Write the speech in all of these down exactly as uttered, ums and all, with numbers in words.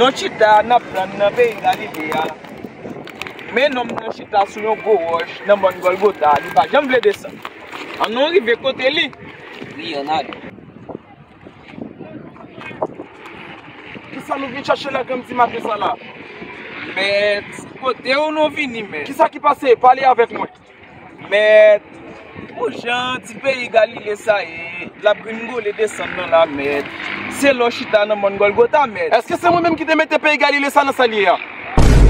Yon chita n ap tann nan peyi Galile a. Men nonm nan chita sou yon gwo wòch nan mòn Gòlgota, li pa janm vle desann. Ann nou rive kote li. Wi, ann ale. Kisa nou vin chache la granm di maten sa la? Mèt, kote w nou vini, mèt? Kisa ki pase? Pale avèk mwen. Mèt, pou jan ti peyi Galile sa ye, l ap gringole desann nan la, mèt. Se lè w chita nan mòn Gòlgota, mèt. Èske se mwen menm ki te mete peyi Galile sa nan sa l ye a?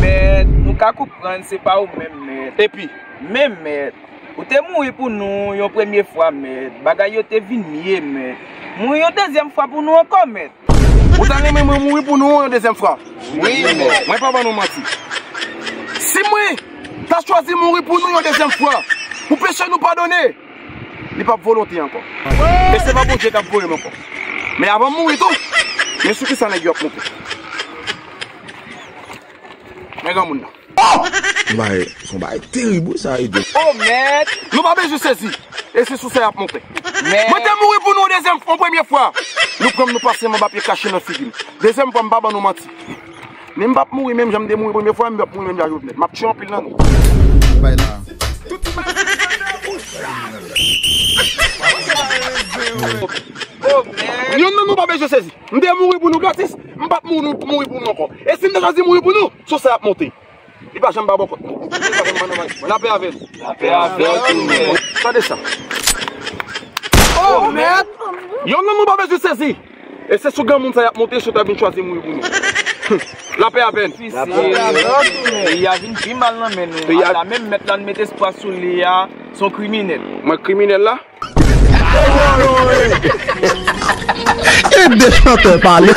Mèt, nou ka konprann se pa ou menm, mèt. Epi? Men, mèt, ou te mouri pou nou yon premye fwa, mèt. Bagay yo te vin mye, mèt. Mouri yon dezyèm fwa pou nou ankò, mèt. Ou ta renmen mwen mouri pou nou yon dezyèm fwa? Wi, mèt. Mwen pa ban nou manti. Si mwen ta chwazi mouri pou nou yon dezyèm fwa, pou peche nou padone, li p ap volonte ankò. E se pa Bondye k ap voye m ankò. Men avan m mouri tou, men sou kisa nèg yo ap monte. Men granmoun nan. Bagay, se yon bagay terib, wi, sa, Ede. O, mèt! Nou pa bezwen sezi. E se sou sa y ap monte. Mèt! Mwen te mouri pou nou yon dezyèm, yon premye fwa. Nou pran m, nou pase m anba pye kache nan figi m. Dezyèm fwa, m pa ban nou manti. Men m p ap mouri menm jan m te mouri premye fwa, m p ap mouri menm jan Jovenel. M ap tchwe anpil nan nou. Bay la. O, mèt! Yonn nan nou pa bezwen sezi. M te mouri pou nou gratis, m p ap mouri, mouri pou nou ankò. E si m te chwazi mouri pou nou, sou sa y ap monte. Li pa janm ba bòkòt. Li pa janm ban nou manti. Lapè avè nou. Lapè avè w tou, mèt. Tande sa. O, mèt! Yonn nan nou pa bezwen sezi. E se sou granmoun sa y ap monte, si w ta vin chwazi mouri pou nou. Lapè avè n. Lapè avè w tou, mèt. Peyi a vin pi mal nan men nou. Peyi a... Ata menm mèt la n met espwa sou li a, se yon kriminèl. Mwen kriminèl la? Ede chantè pale.